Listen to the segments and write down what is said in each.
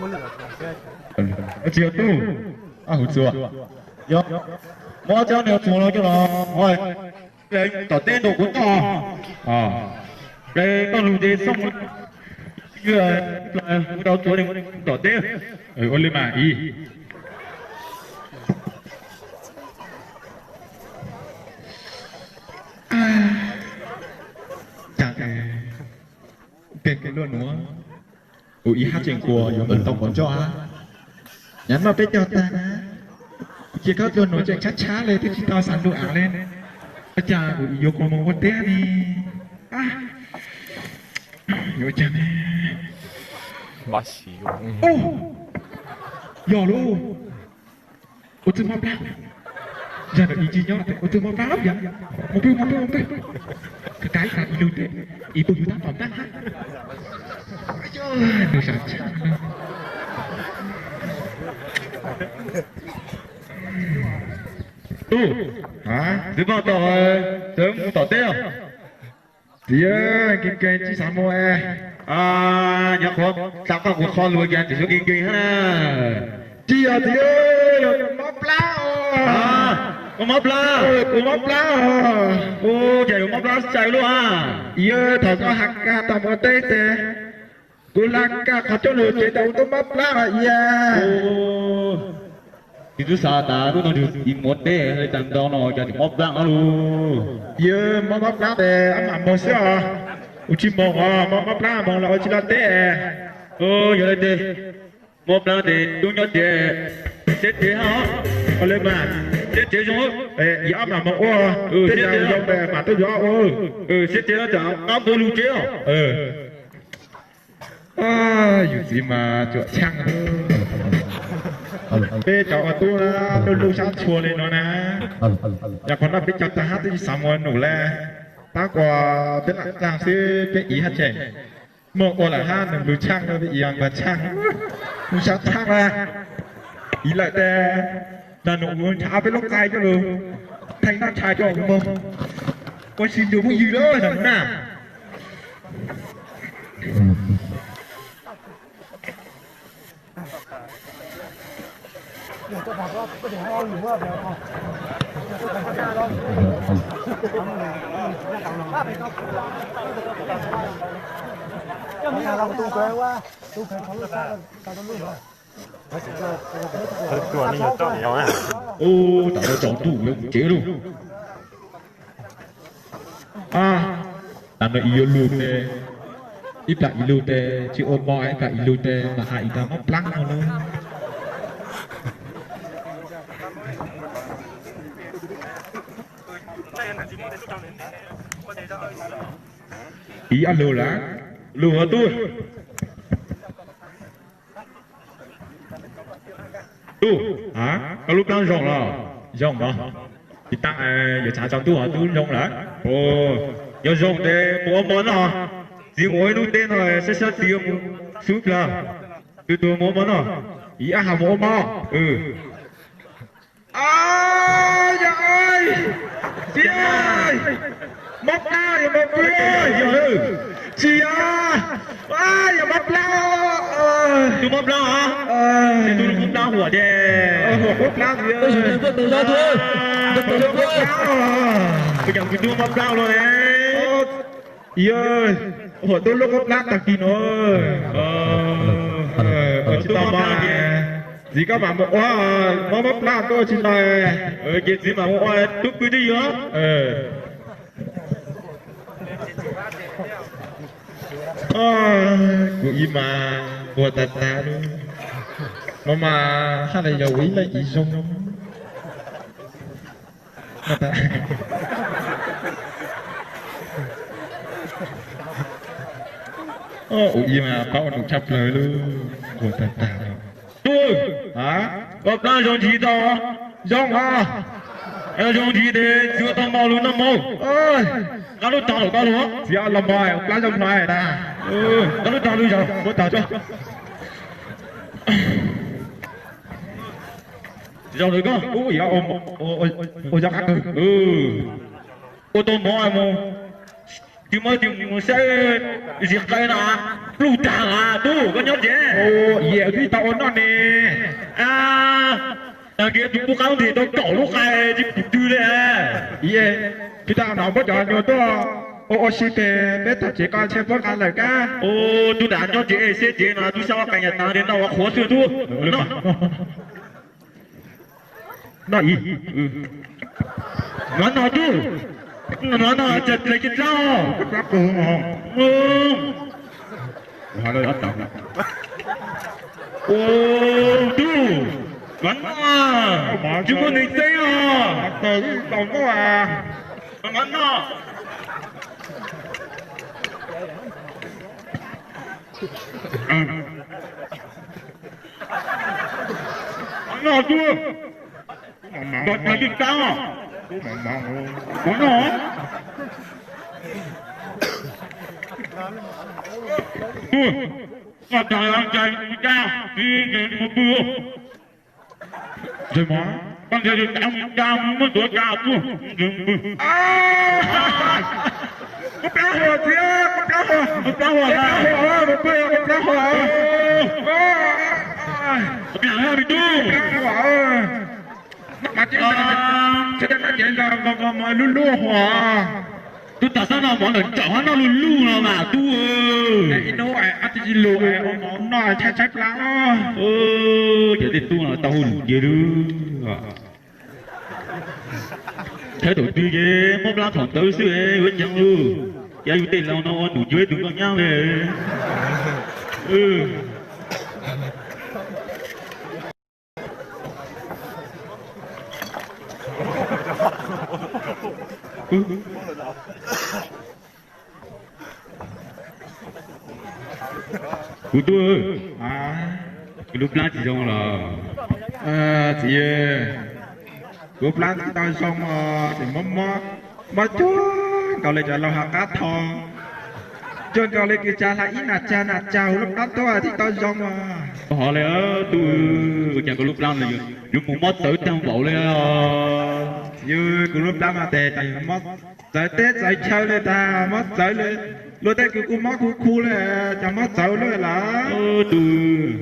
Tsis yog tub, ab huv txuas. Yog, muab cov niag txuas no coj los, tom teb nrog kuv noj. Ces koj lug ces xoj, kuv rau txuas tom teb. Ua li mas ib. Cas, peg luaj nuav, ua ib hab tseem kuas yuav mus tau qhov ncauj hab. Nyav noj peb caug tag na, cia koj luaj nuav tseem tshab tshab le twb tsis tau xav lug av le. Ua cas kuv yuav kuas mus ua teb ne? Yuav ua cas ne? Yog lauj. Ua txwj mob plab. Yog ntawm ib tsis nyob ua txwj mob plab lawm yog. Mus pw, mus pw, mus pw. Khav khav ib lug teb, ib pug yug tab tom ntaj hab. Nws sam tshaj. Tub, txiv pog tom, txawm mus tom teb os. Txiv, nkees nkees tsis xav mus es. Nyob qhuav xav koj kuv qhov lus cas txiv suav nkees nkees hab na. Tsis yog txiv, yog mob plab os. Koj mob plab? Kuv mob plab os. Ua cas yuav mob plab sai luaj a? Yog thaum koj has kag tau mus teb tes, kuv hla kag qhov coj lug ces tau ua tau mob plab os yog. Tsis tub xav tas hnub no yus ib mus teb tas ntau no cas tseem mob plab no lug. Yog mob mob plab tes ab mam moog xwb os. Ua tsis moog os, mob mob plab moog los ua tsis laj teb. Yog le tes, mob plab tes tub nyob tsev, siab tsev hab. Ua le mas, siab tsev zoo, yog ab mam moog ua, siab tsev zoo tes mam tuaj yuav ua. Siab tsev no tsam qab npua lug tsev os. Yus txiv mas tsuam tshaaj. Peb cov ua tub lub lub sab tshua li no na, yog qhov no peb cov tag hab twb tsis xav mus num le, tab kuas peb lam tsaag xwb peb ib hab tseem muaj ua lawm hab nws lug tshaaj no peb ib npag tshaaj, lub sab tshaaj na. Ib lawm tes, nug nrhav peb lub nqai coj lug theej noj tshai coj moog ua si nrug phooj ywg lawm na. Ub, tam no tsaus ntuj lawm tsev lauj. Tam no ib yuav lug tes, ib plam ib lug tes tsis ua mov, ib plam ib lug tes mas has ib tag mob plab no lawm. Ib ob lug lawm, lug ua tub. Tub, koj lub plab zoo los? Zoo mog. Tsis tas yuav tsav tsaus ntuj hov tub zoo lawm. Yog zoo tes mus ua mov noj. Txiv mus ua ib hnub teb no sab sab txiv mus xub plawg. Tus tus mus ua mov noj. Ib ab has mus ua mov. Yog, txiv, mob plab yog mob plab yog. Tsis yog, yog mob plab. Tus mob plab os. Tus lub mob plab huam ces. Huam mob plab. Kuv cov kwv tij mob plab los. Yog, huam tub lub mob plab tag kis no. Tsis tau mas, txiv koj mam mus ua, mob mob plab koj ua tsis tau. Ces txiv mam mus ua tub pw twb yog. Kuv ib mas nquag tag tag li. No mas haj le yog ua ib leej txiv zoo. Ua ib mas paub ua num tshaj plaws li, nquag tag tag. Tub, koj plab zoo ntsis tau, zoo os. Zoo ntsis tes txiv ua tau mov lug noj mov. Qab lub tog lawm koj lug, txiv los mog plab zoo hlo na. Qab lub tog lug zaum muab tog tso. Zaum lawm koj, ua zoo qab kawg. Ua tau mov mus, Tsis muaj tus mus saib zis qe no, pluj tag los tub, koj nyob tsev. Yam twb tau ua noj ne. Tag kis tus pub qab ntim tau kaum lub qe tsis pum twg li. Twb tau no muab cov nyuag tuaj ua ua si tes peb tag kis koj ntshe puab qee lawm kab. Tub nram nyob tsev ej siab tsev no tub xyab muab qee nyias tas li noj ua qhuav xwb tub. Noj ib, noj no tub, noj no tsa dlej ci dlaab. Tub, noj tsis muaj neeg xeeb os. Noj. Noj tub. Noj tsis tas. Noj. Noj tas ntshai mus caj, tsis mus pw. Koj ntshai tus tas mus caj mus muab tuav caj tub. Koj plab huam txiv, koj plab huam, koj plab huam, koj plab huam, koj plab huam. Koj plab huam, koj plab huam. Lub lub huam. Tub tas xab no mov ntawm tsaum hab noj luj luj no mas tub. Ib hnub ab tsi lus ua mov noj tshaib tshaib plab. Cov tej tub no tau hauj lwm cia lub. Thaib thaum twg ces mob plab thaum ntawd xwb yuav ceev lug. Cas yus tej laus no ua num cuab ib tug nkauj nyab li. Kuv tub, kuv lub plab tsis zoo los. Txiv, kuv plab tsis tau zoo os, ces mob mob, mob cuag nkaus li cov laus hav qab tho, cuag nkaus li kws tsa hla ib nas tsag nas tsag, kuv lub plab tuaj tsis tau zoo os. Hov li tub, ua cas koj lub plab no yuav mus mob txawv tag npaum li os? Yog kuv lub plab mas tes tas mob txawv teb txawv chaw li tas, mob txawv li. Luag tej kws kuj mob kuj khu li, cas mob txawv li lawm. Tus,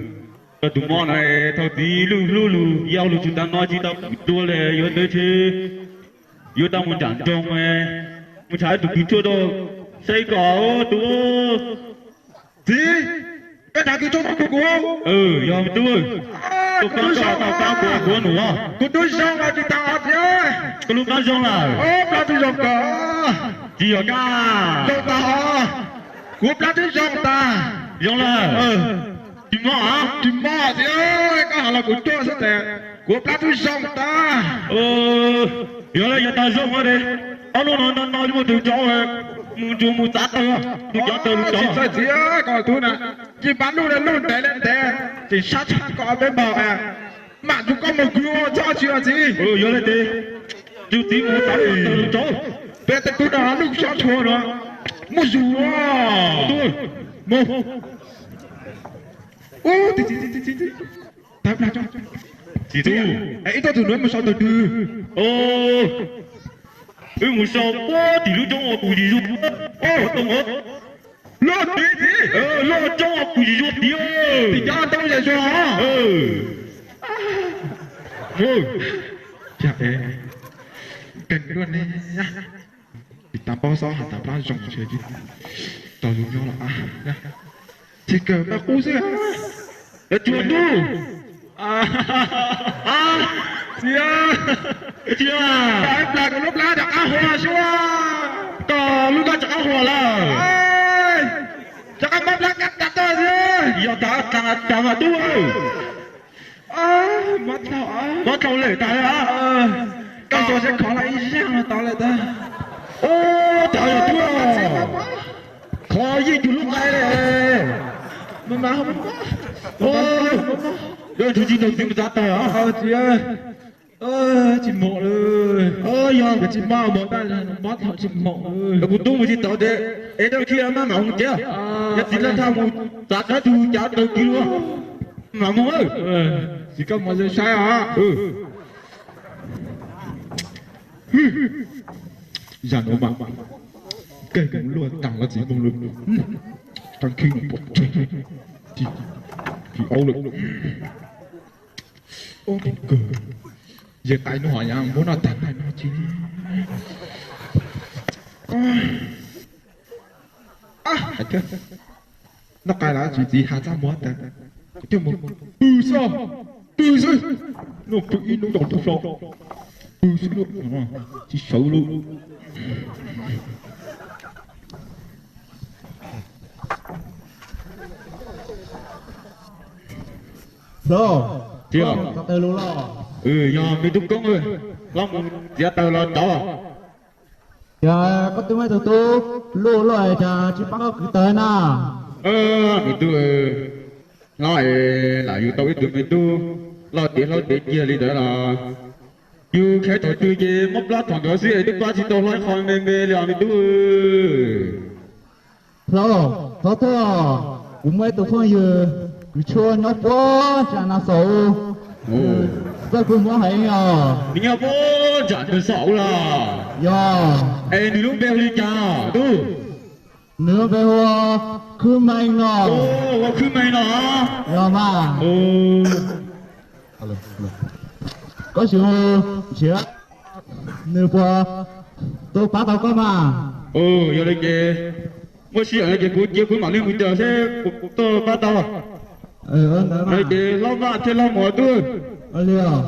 koj tus mob na, thaum txiv lub hlub lug yau lug tsis tau no tsis tau pum dua li, yuav ntawd tsis yuav tau mus nram nroog, mus nrhav tus kws tshuaj rau saib koj tus. Txiv, koj nrhav kws tshuaj rau kuv. Yog tub, koj tau kab kuv kuv num. Kuv tub zoo los tsis tau txiv. Koj lub plab zoo lawm. Plab tub zoo kawg. Tsis yog kab. Zoo tas. Kuv plab tub zoo tas. Zoo lawm. Tsis mob, tsis mob txiv, koj has los kuv tuaj xwb tes kuv plab tub zoo tas. Yog li yog tas zoo li, ob lub no no no muaj tus tsov mus ntsuas mus txav taw, tus cov taw mus cov. Txiv, koj tub na, tsis pab lub li lub ntev li ntev, tseem sab tshaj koj peb npaug, mam tus koj mus kwv txhob tsis txiv. Yog li tes tus txiv mus txav taw mus cov, peb tej tub no lub sab tshua no, muaj zus. Mus. Tsis tub, ib tug tus nuav mus sau tawg twg? Wb mus sau puag tim lub roob uas kuv yim zuag, lub tim, lub roob uas kuv yim zuag tim, tim cov ntoo yim zuag. Keeg luaj ne, tsis tas paub xob has tas plab zoo ntshe tau zoo nyob los. Tsis kawg pab qub xwb. Tsuag tub. Txiv, txiv, pab kuv lub plab rov qab huas sua. Koj lub plab rov qab huas lawm. Rov qab mob plab kab tas toj xwb. Yog tas tas tas mas tub. Mob dhau lawm tas. Koj xuas seb khov los ib zaug no tau lawm tas. Ub, tas yog tub. Khov yeej tug lub qe li. Yog ntshai tsis nrog txiv mus txav taw os. Tsis mob li. Yog tsis mob, mob dhau tsis mob. Kuv tub mus tsis tau tes, es rau khi maj mam mus tsev. Yog txiv laj thaj mus txav kab tug cav taw kiag lawm. Mam mus. Txiv koj mus saib os. Zam nuav mas Kawg mus luaj tag los txiv moo lawm. Rab khib mus pov tseg. Tsis aub lawm. Ob tug kawg. Yawg tais no hos yog muab noj tag npaum no tsis. Noj qab los tsis txiv has txaj muag tas. Pw xwb, pw xwb. Noj pw ib hnub nrog tub hlob. Pw xwb, tsis sawv lawm. Hlob, koj mus tau lus los? Yog me tub koob, hlob mus txiav taws los rov. Yog koj twb muaj ib tug tub luj loj cas tsis pab koj kwv taws na? Me tub, hlob es lam yug tau ib tug me tub loj tiav hlob tiav kiag li ntawd los yug khev thaum twg ces mob plab thaum ntawd xwb es twb pab tsis tau hlob qhov me me li os me tub. Hlob, txhob tuag, kuv muaj ib tug phooj ywg kwv tshuaj nyob puag nram Naj Xaus, txoj kua muab heev os. Nws nyob puag nram Naj Xaus los? Yog. Es nws lub npe hu li cas tub? Nws lub npe hu ua Khwb Meej no. Ua Khwb Meej no? Yog mas. Koj sim mus nrhiav nws puas tuaj pab tau koj mas. Yog li ces muaj sij hawm ces kuv cia kuv mam li mus caw seb puas tuaj pab tau. Ntawd ces hlob Vaj thiab hlob Muas tub. Li os.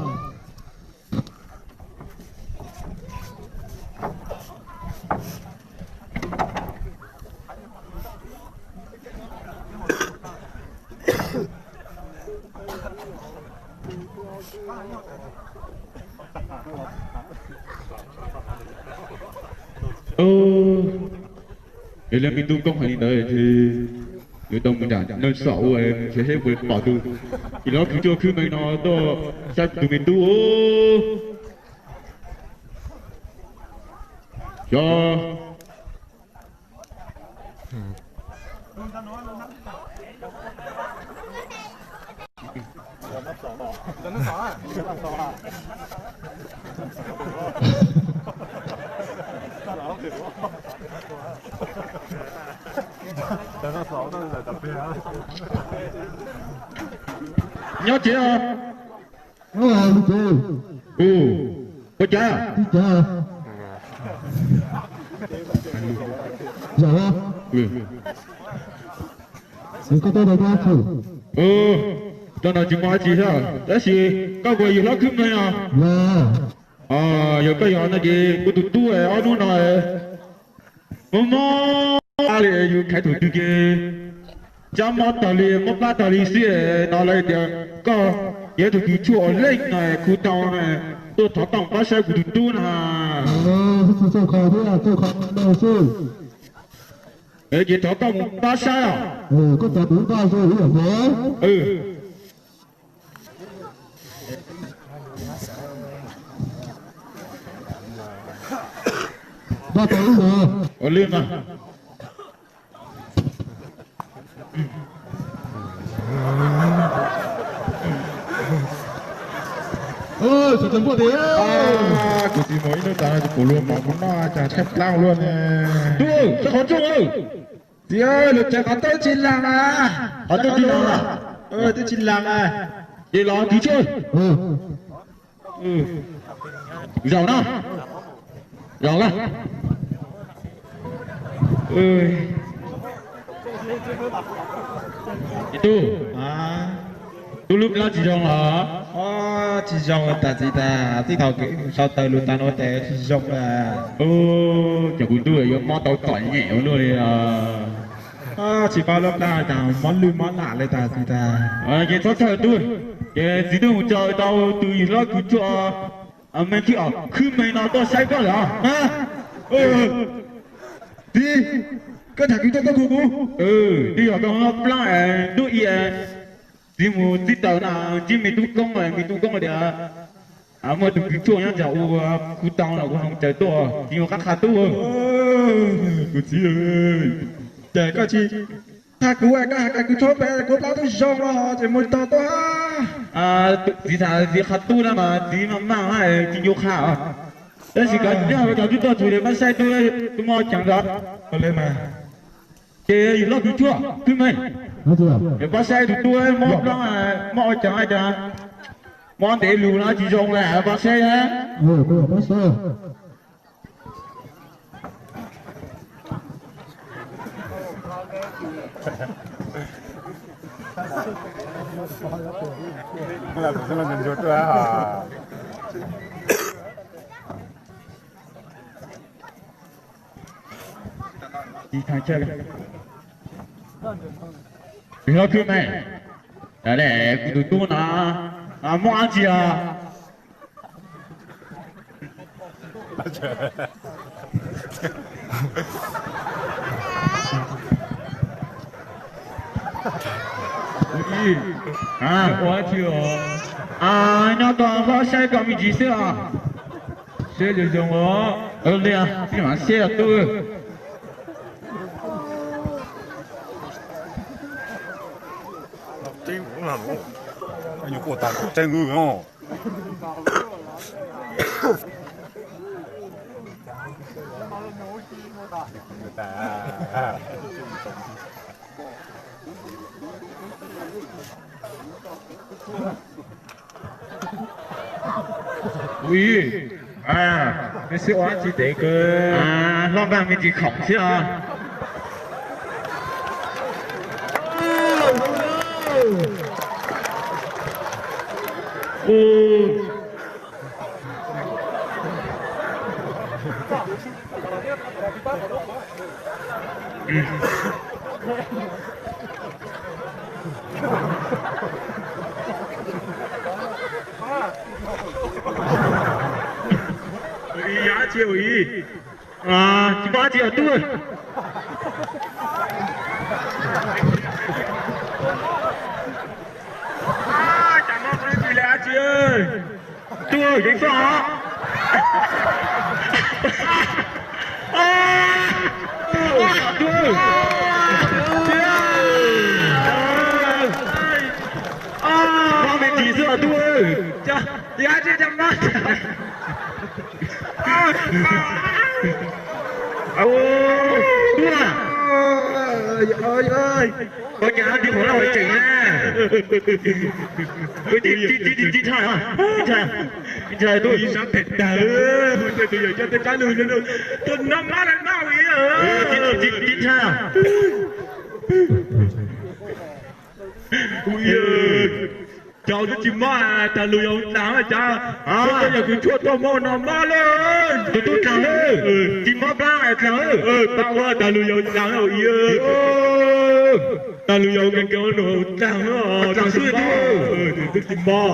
Es li me tub koob hais li ntawd ces yuav tau mus nram Naj Xaus ua nrhiav seb puas pom tus, es hlob kwv tshuaj Khwb Meej no tuaj saib tus me tub. Yog. Nyob tsev os. Ua cas? Zaum, koj tuaj tau dab tsi? Tuaj no tsis muaj dab tsi thiab, tab sis koj puas yog hlob Khwb Meej no? Yog koj yog no ces kuv tus tub ob hnub no mob mob li, yus khaiv thaum twg ces cab mob tag li, mob plab tag li xwb no lawv tias koj yog tus kwv tshuaj uas leej no khu tau no tuaj thov koj mus pab saib kuv tus tub na. Ces thov koj mus pab saib os. Kuv txiv muaj ib hnub tas kuv luag mov kuv noj cas tshaib plab luaj ne. Tub, qhov rooj. Txiv, lub tsev qhov rooj tsis laag a. Qhov rooj tsis laag a? Twb tsis laag a. Ces los kwv tshuaj. Zaum na. Zaum na. Tub, tub lub plab tsis zoo los? Tsis zoo tas txiv tas, txij thaum kuv mus sau taws lus tas no ces tsis zoo. Cov kuv tub yuav mob tau txom nyem ua luaj li. Tsis paub lub plab cas mob lwj mob lam li tas txiv tas. Ces txhob txhawj tub, ces txiv twb mus tsa tau tus hlob kwv tshuaj me khwb, khwb me no tuaj saib koj lawm. Txiv, koj tham kwv tshuaj tuaj khu kuv. Twb yog koj mob plab es hnub ib txiv mus txib taws na, ntsib me tub koob, me tub koob tias muaj tus kwv tshuaj nyob nram ua khu tau no kuv ho caws tuaj, txiv yuav qab qha tub. Kuv txiv, ces koj tsis qha kuv, koj hais kwv tshuaj pem kuv plab twb zoo los ces mus tog tuaj. Txiv tham txiv qha tub na mas txiv maj maj tsis ncu qha os. Tab sis koj cov tub tuaj txug ces pab saib tub, tub muaj ua caag ntawd. Ces yawg loj kws tshuaj, khwb meej, es pab saib tug tub muab plaub, muab ua caag hab tas, muab ntev lug no tsis zoo le, pab saib na. Yawg loj khwb meej, kuv tug tub no muaj dlaab tsi os? Ua dlaab tsi os? Nyob tau hlob saib koj me ntsis xwb os. Saib zoo zoo os. Li, mam saib os tub. Ua, mej xwb ua dlaab tsi tes kawg, hlob npaaj me ntsis khoom xwb os. Ua ib yam tsi ua ib, tsis muaj dlaab tsi os tub. Cas muaj dlaab tsi le dlaab tsi, tub yeej faj os. Tub, muaj me ntsis xwb os tub. Yog tsi cas muab tub, koj cas tib qhuav laj ua tseem na. Tib tshaj, tib tshaj, tub, ib sab phem tag, tus yawm coj tej tsab lug, tus no mab la mab ua ib, tib tshaj. Ua ib, cov twb tsis mob, tag lug yog dlaag cas, yog kws tshuaj tuaj mob no mob lawm. Tus tub dlaag, tsis mob plab dlaag, tag lug yog dlaag ua ib, tag lug yog nkees nkees ua num dlaag, dlaag xwb tub, twb tsis mob.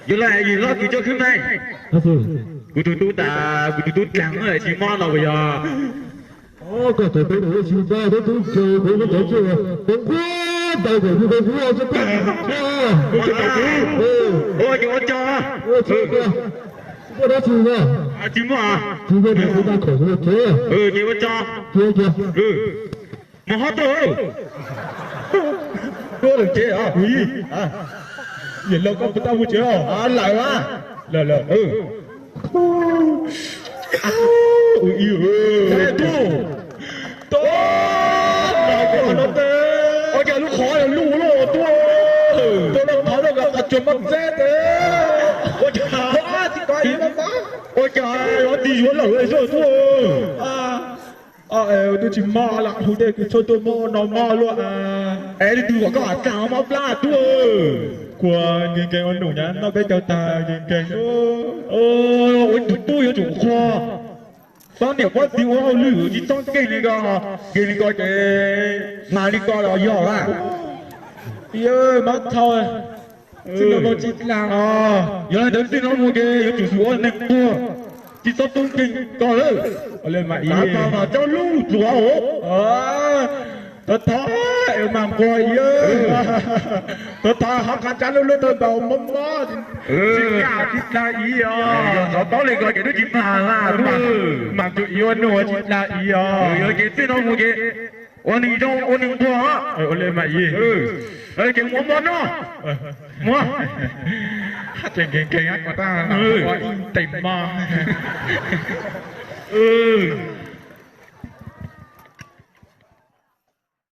Yog le yawg loj kws coj khwb meej, kuv tus tub tas, kuv tus tub dlaag tsis mob no puas yog? Koj thaum peb tug tsis npaj, peb tub tsaws peb tub tsaws tsuj, peb nquab ntawd kom peb nquab tsuj tag. Ua cas, ua cas, tsis muaj dab tsi na. Tsis muaj, tsis muaj, tsis muaj khoom tsev. Ces ua cas, mus hov tuaj, tuaj lawm ces, yawg laus koj puas tau mus tsev os? Lawm, lawm. Ua ib, tub, tub, no tes, ua cas lub qhov lub lub tub, tub lub qhov lub qhov tsuas mab txeb tes, ua cas, ua cas yuav tig yuav lawm xwb tub. Tub tsis mob lam hu tej kws tshuaj tuaj mob no mob luaj. Es leej twg kom koj has tag mob plab tub? Kuv nkees nkees ua num nyab noj peb caug tag nkees nkees. Ua tus tub yuav tsum qhuas, txhob niam pob txwv ua hauj lwm tsis txhob nkeeg li ko, nkeeg li ko ces mag li ko los yog lawm. Mab thau, txij no mus tsis dlaag os. Yog li ntawd txij no mus ces yuav tsum xum ua neeg tuag, tsis txhob tub nkeeg ko lawm. Tau mas coj lub dluav os. Thov thov es mas nquag ib, thov thov hov qab tsab lub lub tau npaum mob mob, tsis dlaag ib os. Yog xov tob li ko ces twb tsis mag lawm, mas tus ib ua num tsis dlaag ib os. Yog ces txij no mus ces ua neeg zoo ua neeg nquag. Ua li mas ib, ces mus ua mov noj, mus. Thaj ces nkees nkees, kuv tab ua ib tes mos.